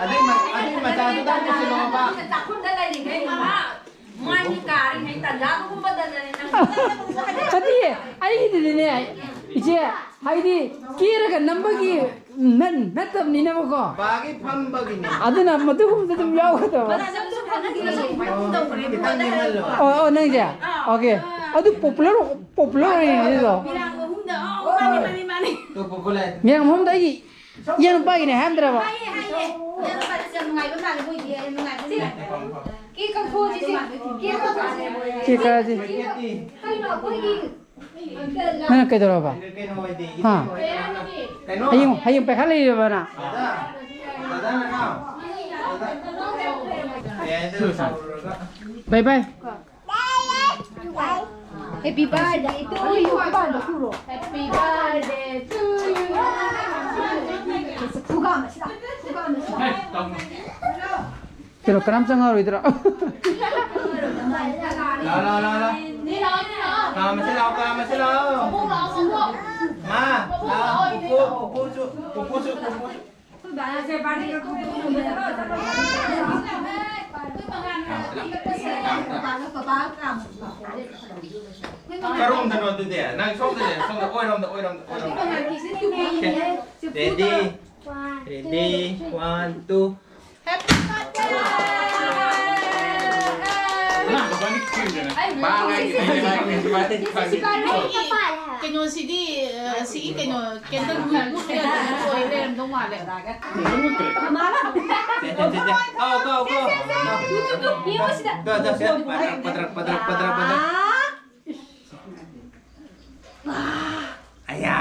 ꯑꯗꯨꯏ ꯃ-, ꯑꯗꯨꯏ ꯃꯆꯥꯗꯨꯗ ꯄꯨꯁꯤꯜꯂꯣꯕ꯫ ꯆꯥꯛꯈꯨꯝꯗ ꯂꯩꯔꯤꯉꯩ ꯃꯃꯥ ꯃꯥꯏ ꯃꯤꯠ ꯀꯥꯔꯤꯉꯩ ꯇꯟꯖꯥꯗꯨꯒꯨꯝꯕꯗꯅꯦ ꯅꯪ꯫ ꯅꯠꯇꯤꯌꯦ, ꯑꯩꯒꯤꯗꯤꯅꯦ, ꯏꯆꯦ, ꯍꯥꯏꯗꯤ ꯀꯦꯔꯒ ꯅꯝꯕꯒꯤ ꯅꯠ-, ꯅꯠꯇꯕꯅꯤꯅꯕꯀꯣ꯫ ꯕꯥꯒꯤ ꯐꯝꯕꯒꯤꯅꯦ꯫ ꯑꯗꯨꯅ ꯃꯗꯨꯒꯨꯝꯕꯗ ꯑꯗꯨꯝ ꯌꯥꯎꯒꯗꯕ꯫ ꯃꯆꯥꯁꯨ ꯐꯅ ꯈꯤꯇꯪ ꯅꯦꯝꯍꯜꯂꯣ꯫ ꯑꯣ, ꯑꯣ, ꯅꯪꯁꯦ? ꯑꯣꯀꯦ꯫ ꯑꯗꯨ ꯄꯣꯄꯨꯂꯔ, ꯄꯣꯄꯨꯂꯔ ꯑꯣꯏꯔꯤꯅꯦ ꯑꯗꯨꯗꯣ꯫ ꯃꯤꯔꯥꯡ ꯑꯍꯨꯝꯗ, ꯑꯣ, ꯃꯥꯅꯤ, ꯃꯥꯅꯤ, ꯃꯥꯅꯤ꯫ Two popular. ꯃꯤꯔꯥꯡ ꯑꯍꯨꯝꯗ ꯑꯩꯒꯤ ꯏꯌꯥ ꯅꯨꯄꯥꯒꯤꯅꯦ ꯍꯥꯏꯔꯝꯗ꯭ꯔꯕ? ꯍꯥꯏꯌꯦ, ꯍꯥꯏꯌꯦ꯫ ꯏꯌꯥ ꯅꯨꯄꯥꯗꯤ ꯌꯥꯝ ꯅꯨꯡꯉꯥꯏꯕ ꯃꯥꯜꯂꯦ, ꯃꯣꯏꯗꯤ ꯌꯥꯝ ꯅꯨꯡꯉꯥꯏꯕ ꯃꯥꯜꯂꯦ꯫ ꯀꯦꯛ ꯀꯛꯊꯣꯛꯑꯁꯤ, ꯁꯦ꯫ ꯀꯦꯛ ꯀꯛꯊꯣꯛꯑꯁꯤ꯫ ꯀꯦꯛ ꯀꯛꯑꯁꯤ꯫ ꯀꯩꯅꯣ ꯑꯩꯈꯣꯏꯒꯤ ꯅꯪꯅ ꯀꯩꯗꯧꯔꯕ? ꯀꯩꯅꯣ ꯑꯣꯏꯗꯦ, ꯍꯥ? ꯏꯆꯦ ꯑꯣꯏꯗꯦ꯫ ꯀꯩꯅꯣ? ꯍꯌꯦꯡ, ꯍꯌꯦꯡ ꯄꯩꯈꯥ ꯂꯩꯔꯤꯕ ꯅꯪ? ꯗꯥꯗꯥ, ꯗꯥꯗꯥ ꯅꯅꯥꯎ꯫ ꯗꯥꯗꯥ꯫ ꯀꯩ ꯍꯥꯏꯗꯣꯏꯅꯣ ꯁꯥꯎꯔꯨꯔꯒ? ꯕꯥꯏ ꯕꯥꯏ꯫ Happy birthday to you. Happy birthday to you. ꯈꯨꯒꯥ ꯑꯃ ꯁꯤꯗ, ꯈꯨꯒꯥ ꯑꯃ ꯁꯤꯗ꯫ ꯀꯩꯅꯣ, ꯀꯅꯥꯝ ꯆꯪꯉꯛꯑꯔꯣꯏꯗ꯭ꯔꯣ? ꯂꯥꯎ, ꯂꯥꯎ, ꯂꯥꯎ, ꯂꯥꯎ꯫ ꯀꯥꯝꯃꯁꯤ ꯂꯥꯎ, ꯀꯥꯝꯃꯁꯤ ꯂꯥꯎ꯫ ꯃꯥ, ꯂꯥꯎ, ꯄꯨꯄꯨ, ꯄꯨꯄꯨꯁꯨ, ꯄꯨꯄꯨꯁꯨ, ꯄꯨꯄꯨꯁꯨ꯫ ꯀꯔꯣꯝꯗꯅꯣ ꯑꯗꯨꯗꯤ? ꯅꯪ ꯁꯣꯝꯗꯅꯦ, ꯁꯣꯝꯗ, ꯑꯣꯏꯔꯣꯝꯗ, ꯑꯣꯏꯔꯣꯝꯗ, ꯑꯣꯏꯔꯣꯝꯗ꯫ Okay. Ready? Ready? One, two. Happy birthday! ꯀꯩꯅꯣꯁꯤꯗꯤ, ꯑ, ꯁꯤꯒꯤ ꯀꯩꯅꯣ, candle ꯃꯨꯠꯂꯒ ꯑꯗꯨꯝ ꯑꯣꯏ ꯂꯩꯔꯝꯗꯧ ꯃꯥꯜꯂꯦ꯫ ꯁꯦ, ꯁꯦ, ꯁꯦ, ꯁꯦ꯫ ꯀꯥꯎ, ꯀꯥꯎ, ꯀꯥꯎ꯫ ꯇꯣ, ꯇꯣ, ꯁꯦ꯫ ꯄꯗ꯭ꯔꯛ, ꯄꯗ꯭ꯔꯛ, ꯄꯗ꯭ꯔꯛ, ꯄꯗ꯭ꯔꯛ, ꯄꯗ꯭ꯔꯛ꯫ ꯑꯌꯥ!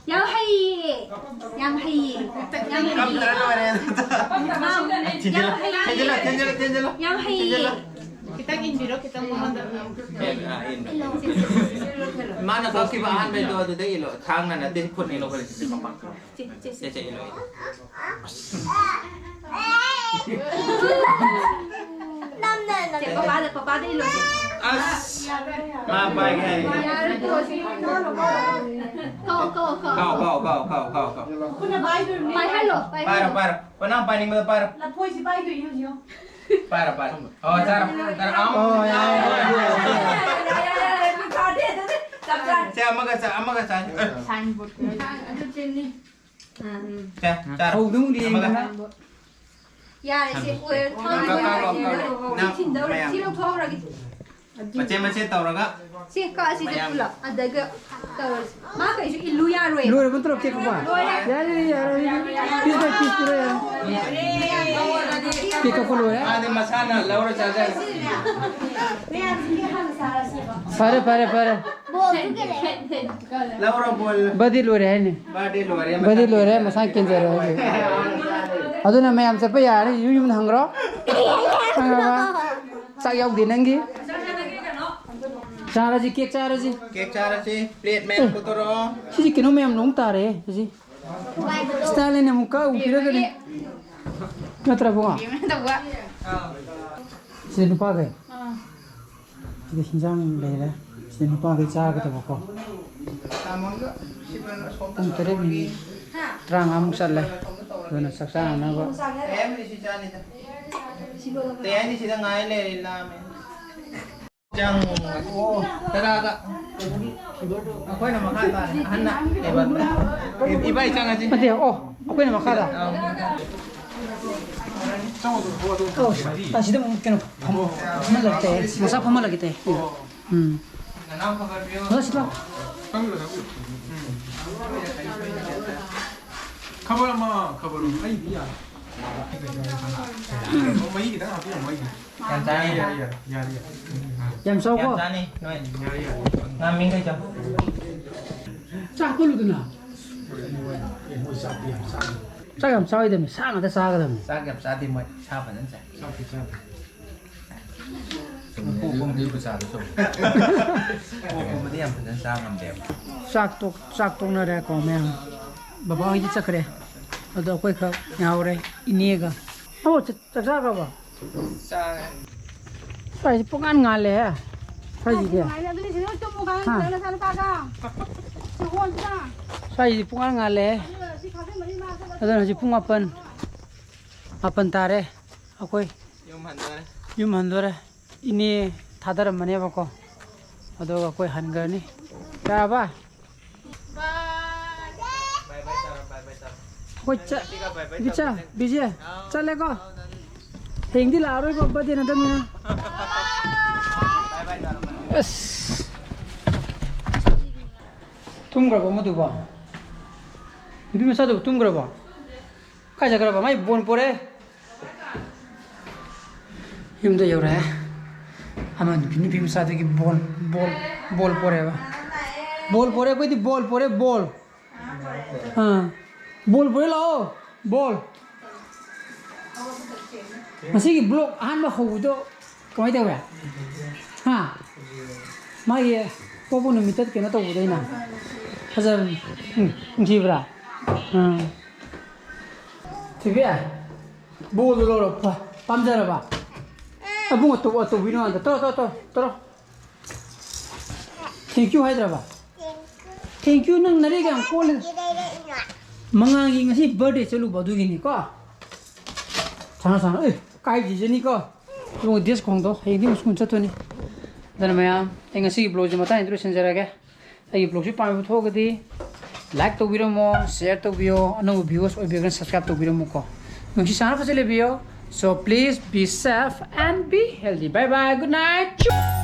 ꯌꯥꯝ ꯍꯩꯌꯦ! ꯌꯥꯝ ꯍꯩꯌꯦ! ꯌꯥꯝ ꯍꯩꯌꯦ! ꯀꯞꯇ꯭ꯔ ꯂꯣꯏꯔꯦ ꯑꯗꯨꯗ꯫ ꯌꯥꯝ ꯍꯩꯌꯦ! ꯊꯤꯟꯖꯤꯜꯂꯣ, ꯊꯤꯟꯖꯤꯜꯂꯣ, ꯊꯤꯟꯖꯤꯜꯂꯣ꯫ ꯌꯥꯝ ꯍꯩꯌꯦ! ꯊꯤꯟꯖꯤꯜꯂꯣ꯫ ꯈꯤꯇꯪ ꯏꯟꯕꯤꯔꯣ, ꯈꯤꯇꯪ ꯃꯉꯣꯟꯗ꯫ ꯑꯦ, ꯑꯥ, ꯏꯟꯕ꯫ ꯃꯥꯅ ꯀꯞꯈꯤꯕ ꯑꯍꯥꯟꯕꯩꯗꯣ ꯑꯗꯨꯗꯩ ꯏꯜꯂꯣ꯫ ꯊꯥꯡꯅ ꯅꯠꯇꯦ, ꯈꯨꯠꯅ ꯏꯜꯂꯣ꯫ ꯁꯦ, ꯁꯦ, ꯁꯦ, ꯏꯜꯂꯣ, ꯏꯜꯂꯣ꯫ ꯅꯝꯅ, ꯅꯝꯅ꯫ ꯁꯦ, ꯄꯄꯥꯗ, ꯄꯄꯥꯗ ꯏꯜꯂꯣ, ꯁꯦ꯫ ꯑꯁ! ꯃꯥ ꯄꯥꯏꯒꯦ ꯍꯥꯏꯔꯦ꯫ ꯌꯥꯔꯦ, ꯇꯣꯛꯑꯁꯤ꯫ ꯀꯥꯎ, ꯀꯥꯎ, ꯀꯥꯎ꯫ ꯀꯥꯎ, ꯀꯥꯎ, ꯀꯥꯎ, ꯀꯥꯎ, ꯀꯥꯎ, ꯀꯥꯎ꯫ ꯄꯥꯏꯍꯜꯂꯣ, ꯄꯥꯏꯍꯜꯂꯣ꯫ ꯄꯥꯏꯔꯣ, ꯄꯥꯏꯔꯣ꯫ ꯑꯣ, ꯅꯪ ꯄꯥꯏꯅꯤꯡꯕꯗꯣ ꯄꯥꯏꯔꯣ꯫ ꯂꯐꯣꯏꯁꯤ ꯄꯥꯏꯗꯣꯏꯅꯤ ꯍꯧꯖꯤꯛ꯫ ꯄꯥꯏꯔꯣ, ꯄꯥꯏꯔꯣ꯫ ꯑꯣ, ꯆꯥꯔꯣ, ꯆꯥꯔꯣ꯫ ꯑꯝ꯫ ꯑꯣ, ꯌꯥꯔꯦ, ꯌꯥꯔꯦ, ꯌꯥꯔꯦ꯫ ꯌꯥꯔꯦ, ꯌꯥꯔꯦ, ꯌꯥꯔꯦ꯫ ꯃꯤ ꯐꯥꯗꯦ, ꯑꯗꯨꯗꯤ ꯆꯞ ꯆꯥꯔꯦ꯫ ꯁꯦ, ꯑꯃꯒ ꯆꯥ-, ꯑꯃꯒ ꯆꯥꯁꯤ꯫ ꯑ꯫ ꯁꯥꯏꯟꯕꯣꯔꯗ꯫ ꯑꯗꯨ ꯆꯤꯟꯅꯤ꯫ ꯁꯦ, ꯆꯥꯔꯣ꯫ ꯍꯧꯗꯣꯡ ꯑꯃꯒ꯫ ꯂꯦꯡꯗꯅ꯫ ꯌꯥꯔꯦ, ꯁꯦ, ꯑꯣꯏꯔꯦ꯫ ꯀꯛ-, ꯀꯛ-, ꯀꯛ-, ꯀꯛ-, ꯀꯛ-, ꯁꯤ ꯊꯤꯟꯗꯧꯔꯦ꯫ ꯃꯌꯥꯝ꯫ ꯁꯤ ꯂꯧꯊꯣꯛꯍꯧꯔꯒꯦ꯫ ꯃꯆꯦꯠ ꯃꯆꯦꯠ ꯇꯧꯔꯒ ꯁꯤ ꯀꯛꯑꯁꯤꯁꯦ ꯃꯌꯥꯝ꯫ ꯄꯨꯂꯞ꯫ ꯑꯗꯨꯒ ꯇꯧꯔꯁꯤ꯫ ꯃꯥ ꯀꯩꯁꯨ ꯏꯜꯂꯨ ꯌꯥ- ꯂꯣꯏꯔꯕ ꯅꯠꯇ꯭ꯔꯣ ꯀꯦꯛ ꯀꯛꯄ? ꯌꯥꯔꯦ, ꯌꯥꯔꯦ, ꯌꯥꯔꯦ꯫ ꯄꯤꯁ ꯕꯥꯏ ꯄꯤꯁ ꯄꯤꯔꯣ, ꯌꯥꯔꯦ꯫ ꯀꯦꯛ ꯀꯛꯄ ꯂꯣꯏꯔꯦ꯫ ꯃꯥꯗꯤ ꯃꯁꯥꯅ ꯂꯧꯔ ꯆꯥꯖꯔꯦ꯫ ꯐꯔꯦ, ꯐꯔꯦ, ꯐꯔꯦ꯫ ꯂꯧꯔꯣ ꯕꯣꯜ꯫ ꯕꯗꯤ ꯂꯣꯏꯔꯦ ꯍꯥꯏꯅꯦ꯫ ꯕꯗꯤ ꯂꯣꯏꯔꯦ, ꯕꯗꯤ ꯂꯣꯏꯔꯦ, ꯃꯁꯥ ꯀꯦꯟꯖꯔꯦ ꯍꯧꯖꯤꯛ꯫ ꯑꯗꯨꯅ ꯃꯌꯥꯝ ꯆꯠꯄ ꯌꯥꯔꯅꯤ, ꯌꯨꯝ ꯌꯨꯝꯗ ꯍꯪꯈ꯭ꯔꯣ꯫ ꯈꯪꯉꯕ? ꯆꯥꯛ ꯌꯥꯎꯗꯦ ꯅꯪꯒꯤ꯫ ꯆꯥꯔꯁꯤ, ꯀꯦꯛ ꯆꯥꯔꯁꯤ꯫ ꯀꯦꯛ ꯆꯥꯔꯁꯤ꯫ ꯄ꯭ꯂꯦꯠ ꯃꯌꯥꯝ ꯑꯦ, ꯄꯨꯊꯣꯔꯛꯑꯣ꯫ ꯁꯤꯁꯦ ꯀꯩꯅꯣ ꯃꯌꯥꯝ ꯂꯣꯡ ꯇꯥꯔꯦ ꯁꯤ꯫ ꯁ꯭ꯇꯥꯏꯜ ꯑꯅ ꯑꯃꯨꯛ ꯀꯛ ꯑꯃꯨꯛ ꯄꯤꯔꯒꯅꯤ꯫ ꯅꯠꯇ꯭ꯔ ꯕꯨꯡꯉꯣ? ꯁꯤꯗ ꯅꯨꯄꯥꯈꯩ꯫ ꯁꯤꯗ ꯍꯤꯟꯖꯥꯡ ꯂꯩꯔꯦ꯫ ꯁꯤꯗ ꯅꯨꯄꯥꯈꯩ ꯆꯥꯒꯗꯕꯀꯣ꯫ ꯄꯨꯡ ꯇꯔꯦꯠ ꯃꯤꯅꯤꯠ ꯇꯔꯥꯃꯉꯥꯃꯨꯛ ꯆꯠꯂꯦ꯫ ꯑꯗꯨꯅ ꯆꯥꯛ ꯆꯥꯅꯅꯕ꯫ ꯀꯩ ꯍꯥꯏꯅꯤ ꯁꯤꯗ ꯉꯥꯏ ꯂꯩꯔꯦ, ꯂꯥꯝꯃꯦ꯫ ꯆꯪ ꯇꯔꯥꯒ ꯑꯩꯈꯣꯏꯅ ꯃꯈꯥ ꯇꯥꯔꯦ꯫ ꯑꯍꯟꯅ ꯂꯩꯕ꯫ ꯏꯕꯥꯏ ꯆꯪꯉꯁꯤ꯫ ꯅꯠꯇꯦ, ꯑꯣ, ꯑꯩꯈꯣꯏꯅ ꯃꯈꯥꯗ꯫ ꯑꯥ꯫ ꯑꯣ, ꯑꯁꯤꯗ ꯑꯃꯨꯛ ꯀꯩꯅꯣ ꯐꯝ-, ꯐꯝꯍꯜꯂꯒꯦ ꯇꯧ꯫ ꯃꯁꯥ ꯐꯝꯍꯜꯂꯒꯦ ꯇꯧ꯫ ꯎꯝ꯫ ꯅꯅꯥꯎ ꯈꯕꯔ ꯄꯤꯌꯣ꯫ ꯃꯁꯥ ꯁꯤꯠꯂꯣ꯫ ꯈꯕꯔ ꯑꯃ, ꯈꯕꯔ ꯑꯃ꯫ ꯑꯩꯗꯤ ꯌꯥꯔꯦ꯫ ꯃꯍꯤ ꯈꯤꯇꯪ ꯍꯥꯞꯄꯤꯔꯝꯃꯣ ꯑꯩꯒꯤ꯫ ꯌꯥꯝ ꯆꯥꯅꯤ꯫ ꯌꯥꯔꯦ, ꯌꯥꯔꯦ, ꯌꯥꯔꯦ, ꯌꯥꯔꯦ꯫ ꯌꯥꯝ ꯆꯥꯎꯀꯣ? ꯌꯥꯝ ꯆꯥꯅꯤ, ꯅꯣꯏ꯫ ꯌꯥꯔꯦ, ꯌꯥꯔꯦ꯫ ꯉꯥ ꯃꯤꯡꯈꯩ ꯆꯥꯎ꯫ ꯆꯥꯛ ꯀꯣꯠꯂꯨꯗꯅ꯫ ꯑꯦ, ꯃꯣꯏ ꯆꯥꯛꯇꯤ ꯌꯥꯝ ꯆꯥꯅꯤ꯫ ꯆꯥꯛ ꯌꯥꯝ ꯆꯥꯔꯣꯏꯗꯕꯅꯤ, ꯁꯥ ꯉꯥꯛꯇ ꯆꯥꯒꯗꯕꯅꯤ꯫ ꯆꯥꯛ ꯌꯥꯝ ꯆꯥꯗꯦ ꯃꯣꯏ, ꯁꯥ ꯐꯖꯅ ꯆꯥꯏ꯫ ꯆꯥꯛꯇꯤ ꯆꯥꯗꯦ꯫ ꯁꯨꯝ ꯄꯣꯛꯄꯗꯤ ꯄꯩꯁꯥꯗꯣ ꯁꯨꯝ꯫ ꯄꯣꯛꯄꯕꯨꯗꯤ ꯌꯥꯝ ꯐꯖꯅ ꯆꯥ ꯉꯝꯗꯦꯕ꯫ ꯆꯥꯛ ꯇꯣꯛ-, ꯆꯥꯛ ꯇꯣꯛꯅꯔꯦꯀꯣ ꯃꯌꯥꯝ꯫ ꯕꯕꯥ ꯍꯣꯏꯗꯤ ꯆꯠꯈ꯭ꯔꯦ꯫ ꯑꯗꯣ ꯑꯩꯈꯣꯏ ꯈꯛ ꯉꯥꯏꯍꯧꯔꯦ, ꯏꯅꯦꯒ꯫ ꯑꯣ, ꯆꯥꯛ ꯆꯥꯈ꯭ꯔꯕꯣ? ꯆꯥꯔꯦ꯫ ꯁ꯭ꯋꯥꯏꯁꯤ ꯄꯨꯡꯉꯥꯟ ꯉꯥꯜꯂꯦꯍꯦ꯫ ꯁ꯭ꯋꯥꯏꯁꯤꯗꯤ꯫ ꯅꯨꯡꯉꯥꯏꯅꯦ꯫ ꯑꯗꯨꯗꯤ ꯁꯤꯗ ꯇꯨꯝꯃꯨ ꯀꯥꯏꯅ ꯍꯥ? ꯅꯆꯥꯅꯨꯄꯥꯒ꯫ ꯁꯤ ꯍꯣꯜꯁꯤꯗ꯫ ꯁ꯭ꯋꯥꯏꯁꯤꯗꯤ ꯄꯨꯡꯉꯥꯟ ꯉꯥꯜꯂꯦꯍꯦ꯫ ꯑꯗꯨꯅ ꯁꯤ ꯈꯥꯕꯩ ꯃꯔꯤ ꯃꯉꯥ ꯆꯠꯂ ꯑꯗꯨꯅ ꯍꯧꯖꯤꯛ ꯄꯨꯡ ꯃꯥꯄꯟ, ꯃꯥꯄꯟ ꯇꯥꯔꯦ꯫ ꯑꯩꯈꯣꯏ ꯌꯨꯝ ꯍꯟꯗꯣꯔꯦ꯫ ꯌꯨꯝ ꯍꯟꯗꯣꯔꯦ꯫ ꯏꯅꯦ ꯊꯥꯗꯔꯝꯃꯅꯦꯕꯀꯣ꯫ ꯑꯗꯨꯒ ꯑꯩꯈꯣꯏ ꯍꯟꯈ꯭ꯔꯅꯤ꯫ ꯌꯥꯔꯕ? ꯑꯩꯈꯣꯏ ꯆ-, ꯕꯤꯆꯥ, ꯕꯤꯖꯦ, ꯆꯠꯂꯦꯀꯣ? ꯍꯌꯦꯡꯗꯤ ꯂꯥꯛꯑꯔꯣꯏꯀꯣ, birthday ꯅꯠꯇꯕꯅꯤꯅ꯫ ꯑꯁ꯫ ꯇꯨꯝꯈ꯭ꯔꯕꯣ ꯃꯗꯨꯕꯣ? ꯅꯨꯄꯤ ꯃꯆꯥꯗꯨꯕꯨ ꯇꯨꯝꯈ꯭ꯔꯕꯣ? ꯀꯥꯏ ꯆꯠꯈ꯭ꯔꯕ? ꯃꯥꯏ ꯕꯣꯟ ꯄꯣꯔꯦ꯫ ꯌꯨꯝꯗ ꯌꯧꯔꯛꯑꯦ꯫ ꯑꯃ ꯅꯨꯄꯤ, ꯅꯨꯄꯤ ꯃꯆꯥꯗꯨꯒꯤ ꯕꯣꯜ, ꯕꯣꯜ, ꯕꯣꯜ ꯄꯣꯔꯦꯕ꯫ ꯕꯣꯜ ꯄꯣꯔꯦ, ꯑꯩꯈꯣꯏꯗꯤ ꯕꯣꯜ ꯄꯣꯔꯦ, ꯕꯣꯜ꯫ ꯑꯥ꯫ ꯕꯣꯜ ꯄꯣꯔꯦ, ꯂꯥꯛꯑꯣ꯫ ꯕꯣꯜ꯫ ꯉꯁꯤꯒꯤ ꯕ꯭ꯂꯣꯛ ꯑꯍꯥꯟꯕ ꯍꯧꯕꯗꯣ ꯀꯃꯥꯏ ꯇꯧꯋꯦ? ꯍꯥ? ꯃꯥꯒꯤ ꯄꯣꯛꯄ ꯅꯨꯃꯤꯠꯇ ꯀꯩꯅꯣ ꯇꯧꯕꯗꯣ ꯑꯩꯅ ꯐꯖꯕꯅꯤ꯫ ꯎꯝ, ꯅꯨꯡꯁꯤꯕ꯭ꯔꯥ? ꯑꯥ꯫ ꯊꯣꯏꯕꯤ, ꯕꯣꯜꯗꯣ ꯂꯧꯔꯣ꯫ ꯄ-, ꯄꯥꯝꯖꯔꯕ? ꯑꯕꯨꯡ ꯑꯇꯧ-, ꯑꯇꯧꯕꯤꯅꯣ ꯑꯝꯇ꯫ ꯇꯧꯔꯣ, ꯇꯧꯔꯣ, ꯇꯧꯔꯣ, ꯇꯧꯔꯣ꯫ Thank you ꯍꯥꯏꯗ꯭ꯔꯕ? Thank you, ꯅꯪ ꯅꯔꯦꯒ ꯌꯥꯝ ꯀꯣꯜꯂꯦ꯫ ꯃꯉꯥꯜꯒꯤ ꯉꯁꯤ birthday ꯆꯠꯂꯨꯕ ꯑꯗꯨꯒꯤꯅꯤꯀꯣ꯫ ꯁꯥꯟꯅ ꯁꯥꯟꯅ, ꯑꯦ, ꯀꯥꯏꯗ꯭ꯔꯤꯁꯤꯅꯤꯀꯣ꯫ ꯏꯕꯨꯡꯉꯣ ꯗꯦꯁ ꯈꯣꯡꯗꯣ ꯍꯌꯦꯡꯗꯤ ꯑꯃꯨꯛ ꯁ꯭ꯀꯨꯜ ꯆꯠꯇꯣꯏꯅꯤ꯫ ꯑꯗꯨꯅ ꯃꯌꯥꯝ, ꯑꯩ ꯉꯁꯤꯒꯤ vlogꯁꯦ ꯃꯇꯥꯡ ꯁꯤꯗ ꯂꯣꯏꯁꯤꯟꯖꯔꯒꯦ꯫ ꯑꯩꯒꯤ vlogꯁꯤ ꯄꯥꯝꯕ ꯊꯣꯛꯑꯒꯗꯤ like ꯇꯧꯕꯤꯔꯝꯃꯣ, share ꯇꯧꯕꯤꯌꯣ, ꯑꯅꯧꯕ viewers ꯑꯣꯏꯕꯤꯔꯒꯅ subscribe ꯇꯧꯕꯤꯔꯝꯃꯨꯀꯣ꯫ ꯅꯨꯡꯁꯤ ꯆꯥꯟꯅ ꯐꯖꯅ ꯂꯩꯕꯤꯌꯣ꯫ So please be safe and be healthy. Bye bye, good night.